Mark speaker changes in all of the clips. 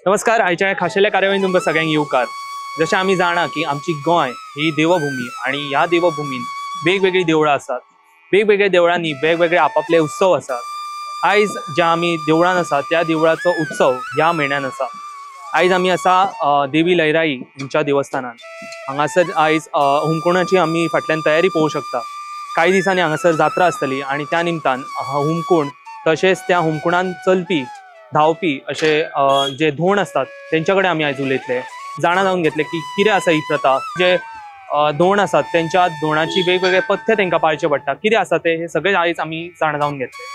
Speaker 1: नमस्कार, आयच्या ह्या खाशेल्या कार्यावळीन तुमकां सगळ्यांक येवकार. जशें आमी जाणा की आमची गोंय ही देवभूमी आनी ह्या देवभूमीन वेगवेगळीं देवळां आसात. वेगवेगळ्या देवळांनी वेगवेगळे आपापले उत्सव आसात. आयज ज्या आमी देवळान आसा त्या देवळाचो उत्सव ह्या म्हयन्यान आसा. आयज आमी आसा देवी लयराई हांच्या देवस्थानान. हांगासर आयज हुमकुणाची आमी फाटल्यान तयारी पळोवंक शकता. कांय दिसांनी हांगासर जात्रा आसतली आनी त्या निमतान हुमकूण तशेंच त्या हुमकुणान चलपी धांवपी अशे जे धोण आसतात तेंच्या कडेन आमी आयज उलयतले. जाणा जावन घेतले की कितें आसा ही प्रथा, जे धोण आसात तेंच्या धोणाची वेगवेगळे पथ्य तेंकां पाळचे पडटा, कितें आसा ते हे सगळे आयज आमी जाणा जावन घेतले.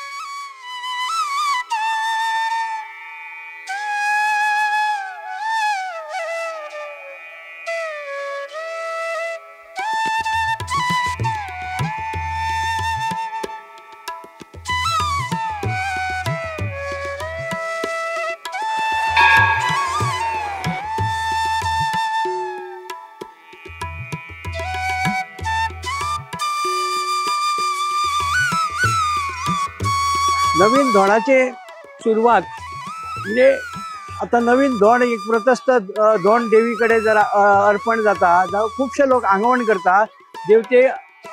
Speaker 2: नवीन धोणाचे सुरवात म्हणजे आता नवीन धोण एक व्रतस्थ धोण देवीकडे जरा अर्पण जाता, जावं खुबशे लोक आंगवण करता, देवते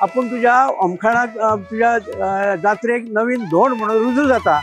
Speaker 2: आपूण तुज्या अमखाणाक तुज्या जात्रेक नवीन धोण म्हणून रुजू जाता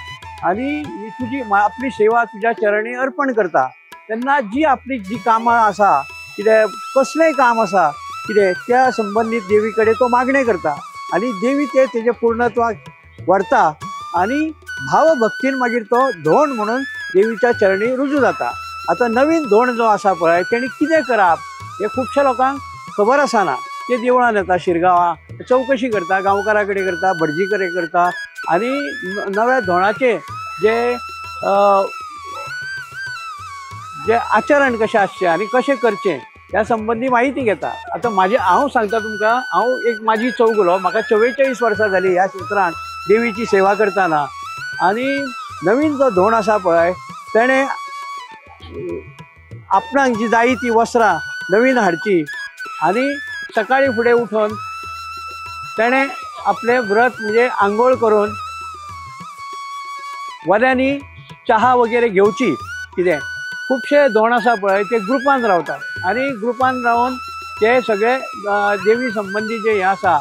Speaker 2: आनी तुजी आपली सेवा तुज्या चरणी अर्पण करता. तेन्ना जी आपली जी कामां आसा, कितें कसलेंय काम आसा कितें त्या संबंदीत देवी कडेन तो मागणें करता आनी देवी ते तेजे पूर्णत्वाक व्हरता आनी भावभक्तीन मागीर तो धोण म्हणून देवीच्या चरणी रुजू जाता. आतां नवीन धोण जो आसा पळय तेणी कितें करप हें खुबश्या लोकांक खबर आसना. ते देवळान येता, शिरगांवां चवकशी करता, गांवकारा कडेन करता, भटजी कडेन करता आनी नव्या धोणाचे जे जे आचरण कशें आसचें आनी कशें करचें ह्या संबंदी म्हायती घेता. आतां म्हाजें हांव सांगता तुमकां, हांव एक म्हाजी चौगुलो, म्हाका 44 वर्सां जालीं ह्या क्षेत्रांत देवीची सेवा करतना. आनी नवीन जो धोण आसा पळय तेणें आपणाक जी जायी ती वस्त्रां नवीन हाडची आनी सकाळीं फुडें उठून तेणें आपलें व्रत म्हणजे आंगोळ करून वऱ्यांनी चहा वगैरे घेवची. कितें खुबशे धोण आसा पळय ते ग्रुपान रावतात आनी ग्रुपान रावन ते सगळे देवी संबंदी जे हें आसा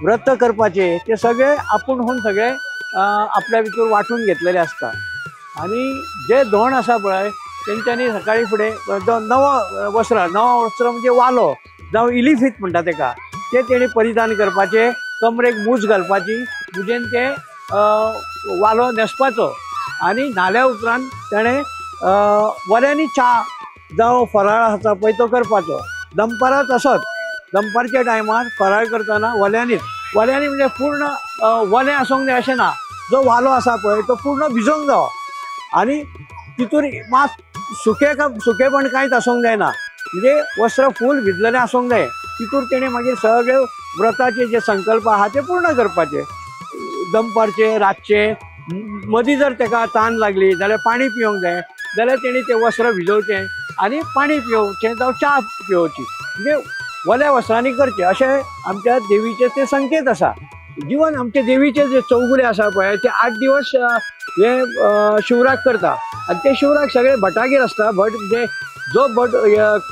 Speaker 2: व्रत करपाचे ते सगळे आपूण होऊन सगळे आपल्या भितर वांटून घेतलेले आसता. आनी जे धोण आसा पळय तेंच्यांनी सकाळीं फुडें नवो वस्त्र, नवो वस्त्र म्हणजे वालो जावं इलिफीत म्हणटा तेका, ते तेणी परिधान करपाचे, कमरेक मूज घालपाची, मुजेन ते वालो न्हेसपाचो आनी न्हाल्या उपरांत तेणें वऱ्यांनी च्या जावं फराळ आसा पळय तो करपाचो. दनपारां तसोच, दनपारच्या टायमार फराळ करतना वल्यांनीच, वल्यांनी म्हणजे पूर्ण वलें आसूंक जाय अशें ना, जो वालो आसा पळय तो पूर्ण भिजोवंक जावो आनी तितूर मात सुकें सुकेपण कांयच आसूंक जायना, म्हणजे वस्त्र फूल भिजलेलें आसूंक जाय. तितूर तेणें मागीर सगळे व्रताचे जे संकल्प आहा ते पूर्ण करपाचे. दनपारचे, रातचे मदीं जर तेका तान लागली जाल्यार पाणी पिवंक जाय, जाल्यार तेणी तें वस्त्र भिजोवचें आनी पाणी पिवचें जावं च्या पिवची, म्हणजे वल्या वस्त्रांनी करचें. अशें आमच्या देवीचे ते संकेत आसा. जिवन आमचे देवीचे जे चौगुले आसा पळय ते 8 दिवस हे शिवराक करता आनी ते शिवराक सगळे भटागेर आसता. भट म्हणजे जो भट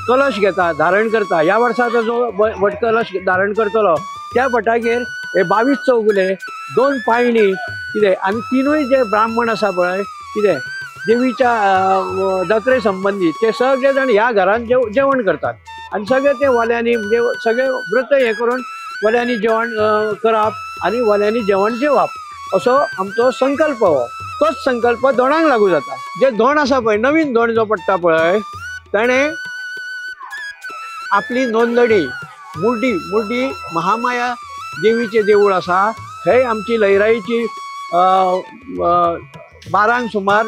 Speaker 2: कलश घेता, धारण करता, ह्या वर्साचो जो भट कलश धारण करतलो त्या भटागेर हे 22 चौगुले, 2 पायणी कितें आनी 3 जे ब्राह्मण आसा पळय कितें देवीच्या जात्रे संबंदी ते सगळे जाण ह्या घरान जेवण करतात आनी सगळे ते वल्यांनी म्हणजे सगळे व्रत हें करून वल्यांनी जेवण करप आनी वल्यांनी जेवण जेवप असो आमचो संकल्प. हो तोच संकल्प धोणांक लागू जाता. जे धोण आसा पळय, नवीन धोण जो पडटा पळय तेणें आपली नोंदणी मुर्डी, मुर्डी महामाया देवीचें देवूळ आसा थंय आमची लयराईची 12 सुमार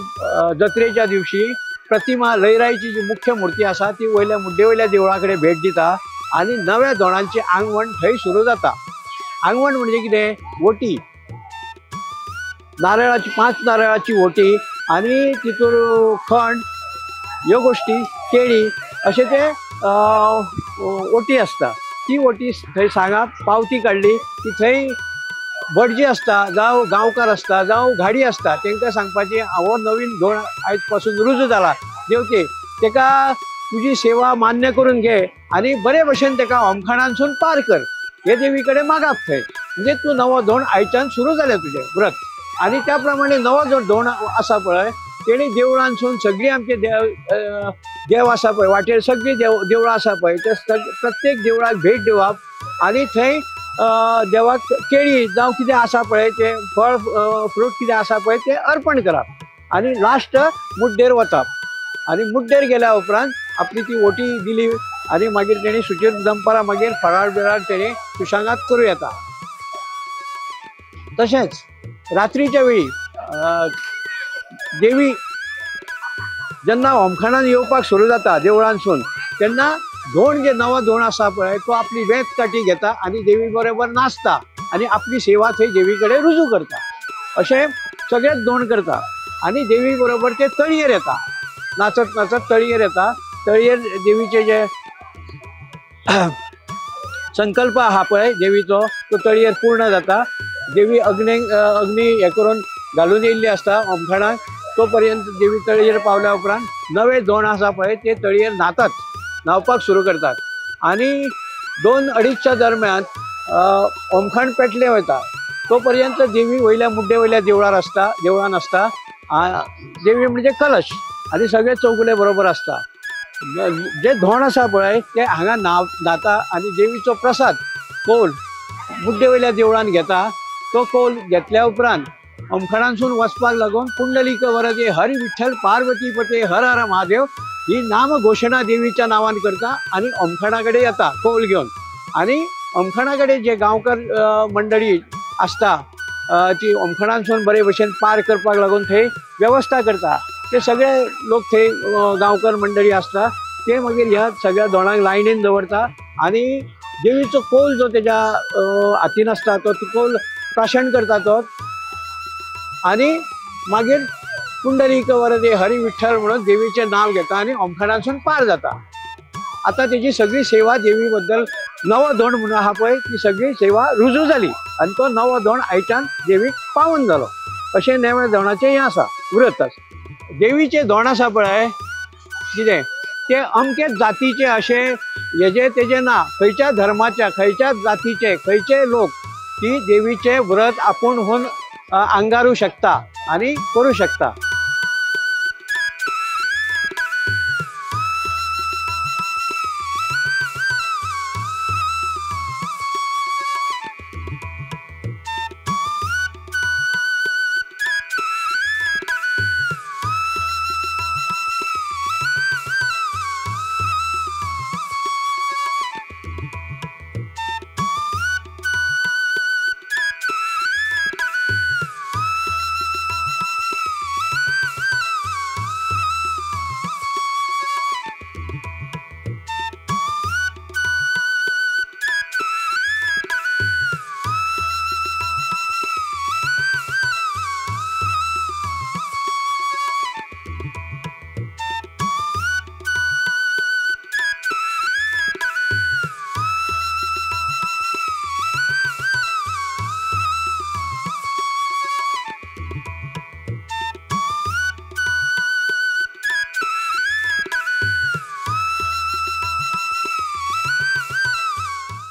Speaker 2: जत्रेच्या दिवशी प्रतिमा लयराईची जी मुख्य मूर्ती आसा ती वयल्या मुड्डे वयल्या देवळा कडेन भेट दिता आनी नव्या धोणांची आंगवण थंय सुरू जाता. आंगवण म्हणजे कितें, वोटी, नारळाची, 5 नारळाची वोटी आनी तितूर खण ह्यो गोश्टी, केळी अशें ते वोटी आसता. ती वोटी थंय सांगाप पावती काडली की थंय भटजी आसता जावं गांवकार आसता जावं घाडी आसता तांकां सांगपाचें हो नवीन धोण आयज पासून रुजू जाला देवते ताका तुजी सेवा मान्य करून घे आनी बरे भशेन ताका होमखणांसून पार कर हे देवी कडेन मागप थंय म्हणजे तूं नवो धोण आयच्यान सुरू जालें तुजें व्रत. आनी त्या प्रमाणे नवो जो धोण आसा पळय तेणी देवळांसून सगळीं आमचे देव आसा पळय वाटेर सगळीं देवळां आसा पळय ते प्रत्येक देवळाक भेट दिवप आनी थंय देवाक केळी जावं कितें आसा पळय तें फळ फ्रूट कितें आसा पळय तें अर्पण करप आनी लास्ट मुड्डेर वचप आनी मुड्डेर गेल्या उपरांत आपली ती ओटी दिली आनी मागीर तेणी सुचीर दनपारां मागीर फराळ बिराळ तेणी सुशांगात करूं येता. तशेंच रात्रीच्या वेळी देवी जेन्ना होमखणान येवपाक सुरू जाता देवळांसून तेन्ना धोण जे नवो धोण आसा पळय तो आपली वेत काठी घेता आनी देवी बरोबर नाचता आनी आपली सेवा थंय देवी कडेन रुजू करता. अशें सगळेच धोण करता आनी देवी बरोबर ते तळयेर येता नाचत नाचत तळयेर येता. तळयेर देवीचे जे संकल्प आहा पळय देवीचो तो तळयेर पूर्ण जाता. देवी अग्नी अग्नी हे करून घालून येयल्ली आसता होमखणाक तो पर्यंत देवी तळयेर पावल्या उपरांत नवे धोण आसा पळय ते तळयेर न्हातात न्हावपाक सुरू करतात आनी 2-2.5 दरम्यान होमखण पेटले वता तो पर्यंत देवी वयल्या मुड्डे वयल्या देवळार आसता देवळान आसता. देवी म्हणजे कलश आनी सगळे चौगुले बरोबर आसता. जे धोण आसा पळय ते हांगा न्हाता आनी देवीचो प्रसाद कौल मुड्डे वयल्या देवळान घेता. तो कौल घेतल्या उपरांत होमखणांसून वचपाक लागून पुंडलीक वरदे हरी विठ्ठल पार्वती पते हर हर महादेव ही नाम घोशणा देवीच्या नांवान करता आनी होमखणा कडेन येता कौल घेवन. आनी होमखणा कडेन जे गांवकर मंडळी आसता ती होमखणांसून बरे भशेन पार करपाक लागून थंय वेवस्था करता. ते सगळे लोक थंय गांवकर मंडळी आसता ते मागीर ह्या सगळ्या धोणांक लायनीन दवरता आनी देवीचो कौल जो तेज्या हातीन आसता तो कौल प्राशन करता तो आनी मागीर पुंडलीक वरदे हरी विठ्ठल म्हणून देवीचें नांव घेता आनी होमखणांसून पार जाता. आतां तेजी सगळी सेवा देवी बद्दल नवो धोण म्हणून आहा पळय ती सगळी सेवा रुजू जाली आनी तो नवो धोण आयच्यान देवीक पावन जालो. अशें नव्या धोणाचें हें आसा व्रत आसा. देवीचें धोण आसा पळय कितें ते अमकेच जातीचे अशें हेजें तेजें ना खंयच्या धर्माच्या खंयच्या जातीचे खंयचे लोक ती देवीचें व्रत आपूण होवन अंगारू शकता आनी करूं शकता.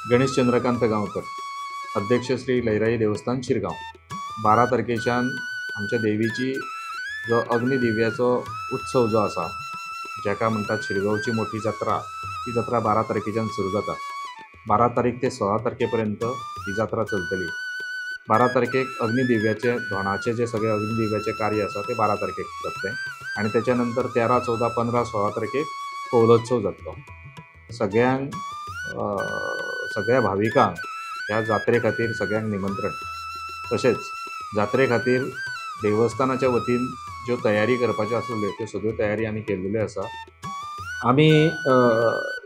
Speaker 3: गणेश चंद्रकांत गांवकर, अध्यक्ष श्री लैराई देवस्थान शिरगांव. 12 तारखेच्यान आमच्या देवीची जो अग्निदिव्याचो उत्सव जो आसा, जाका म्हणटात शिरगांवची मोठी जात्रा, ती जात्रा 12 तारखेच्यान सुरू जाता. 12 तारीख ते 16 तारखे पर्यंत ही जात्रा चलतली. 12 तारखेक अग्निदिव्याचे धोणाचे जे सगळे अग्निदिव्याचे कार्य आसा ते 12 तारखेक जातलें आनी तेच्या नंतर 13, 14, 15, 16 तारखेक कौलोत्सव जातलो. सगळ्यांक सगळ्या भाविकांक ह्या जात्रे खातीर सगळ्यांक निमंत्रण. तशेंच जात्रे खातीर देवस्थानाच्या वतीन ज्यो तयारी करपाच्यो आसल्यो त्यो सगळ्यो तयारी आमी केल्ल्यो आसा. आमी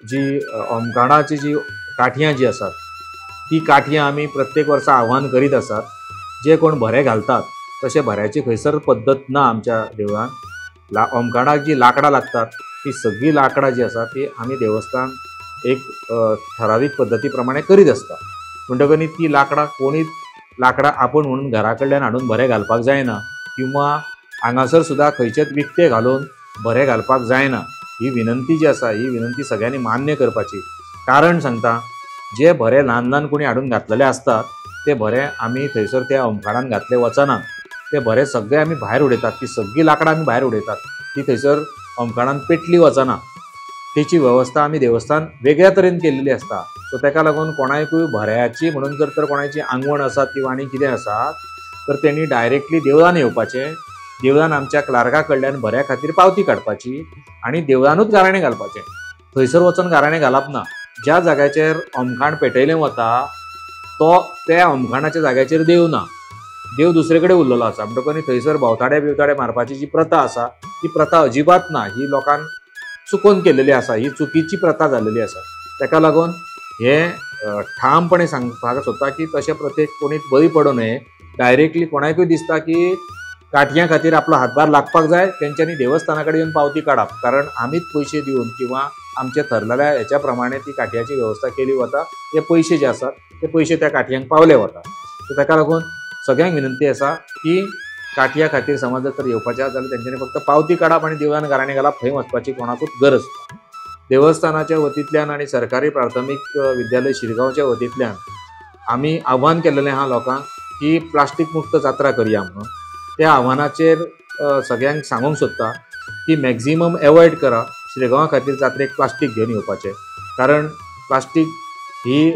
Speaker 3: जी ओमकाणाची जी काठयां जी आसात ती काठयां आमी प्रत्येक वर्सा आव्हान करीत आसात. जे कोण भरे घालतात तशें भऱ्याची खंयसर पद्दत ना आमच्या देवळान. ओमकाणाक जी लांकडां लागतात ती सगळीं लांकडां जी आसा ती आमी देवस्थान एक ठरावीक पद्दती प्रमाणे करीत आसता. म्हणटकच ती लांकडां कोणीच लांकडां आपूण म्हणून घरा कडल्यान हाडून भरे घालपाक जायना किंवा हांगासर सुद्दां खंयचेच विकते घालून भरे घालपाक जायना. ही विनंती जी आसा ही विनंती सगळ्यांनी मान्य करपाची. कारण सांगता, जे भरे ल्हान ल्हान कोणी हाडून घातलेले आसतात ते भरे आमी थंयसर त्या अमखाणान घातले वचना, ते भरे सगळे आमी भायर उडयतात, ती सगळीं लांकडां आमी भायर उडयतात, ती थंयसर अमखाणान पेटली वचना. तेची वेवस्था आमी देवस्थान वेगळ्या तरेन केल्लेली आसता. सो तेका लागून कोणाकूय भऱ्याची म्हणून जर तर कोणाची आंगवण आसा किंवा आनी कितें आसा तर तेणी डायरेक्टली देवळान येवपाचें, देवळान आमच्या क्लार्का कडल्यान भऱ्या खातीर पावती काडपाची आनी देवळानूच गाराणें घालपाचें. थंयसर वचून गाराणें घालप ना. ज्या जाग्याचेर अमखाण पेटयलें वता तो त्या अमखाणाच्या जाग्याचेर देव ना, देव दुसरे कडेन उरलेलो आसा. म्हणटकच थंयसर भोंवताडे बिवताडे मारपाची जी प्रथा आसा ती प्रथा अजिबात ना. ही लोकांक चुकोन केलेली आसा, ही चुकीची प्रथा जाल्लेली आसा. तेका लागून हे ठामपणे सांगपाक सोदता की तशे प्रथेक कोणी बळी पडूं नये. डायरेक्टली कोणाकूय दिसता की काटयां खातीर आपलो हातभार लागपाक जाय तेंच्यांनी देवस्थाना कडेन येवन पावती काडप, कारण आमीच पयशे दिवन किंवा आमचे थरलेल्या हेच्या प्रमाणे ती काटयाची वेवस्था केली वता. ते पयशे जे आसात ते पयशे त्या काटयांक पावले वता. सो तेका लागून सगळ्यांक विनंती आसा की काटया खातीर समज जर येवपाचें आसा जाल्यार तेंच्यांनी फक्त पावती काडप आनी देवळान गाराणें घालप, थंय वचपाची कोणाकूच गरज ना. देवस्थानाच्या वतींतल्यान आनी सरकारी प्राथमीक विद्यालय शिरगांवच्या वतींतल्यान आमी आव्हान केल्लेलें आहा लोकांक की प्लास्टीक मुक्त जात्रा करया म्हणून. त्या आव्हानाचेर सगळ्यांक सांगूंक सोदता की मॅक्झिमम एवॉयड करा शिरगांवा खातीर जात्रेक प्लास्टीक घेवन येवपाचें, कारण प्लास्टीक ही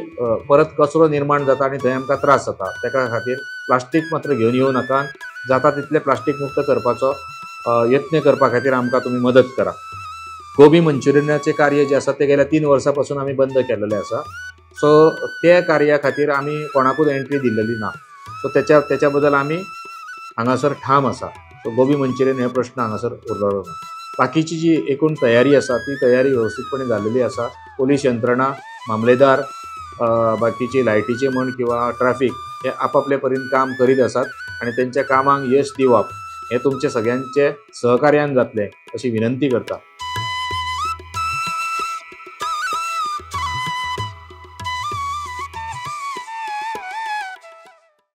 Speaker 3: परत कचरो निर्माण जाता आनी थंय आमकां त्रास जाता. तेका खातीर प्लास्टीक मात्र घेवन येवं नाका. जाता तितलें प्लास्टीक मुक्त करपाचो यत्न करपा खातीर आमकां तुमी मदत करा. गोबी मंचुरियनाचें कार्य जें आसा तें गेल्या 3 वर्सां पासून आमी बंद केल्लेलें आसा. सो त्या कार्या खातीर आमी कोणाकूच एंट्री दिल्लेली ना. सो तेच्या बद्दल आमी हांगासर ठाम आसा. सो गोबी मंचुरियन हे प्रश्न हांगासर उरलेलो ना. बाकीची जी एकूण तयारी आसा ती तयारी वेवस्थीतपणे जाल्लेली आसा. पोलीस यंत्रणा, मामलेदार, बाकीची लायटीचे म्हण किंवा ट्राफीक हे आपापले परीन काम करीत आसात आनी तेंच्या कामाक यश दिवप हें तुमचे सगळ्यांचे सहकार्यान जातलें अशी विनंती करता.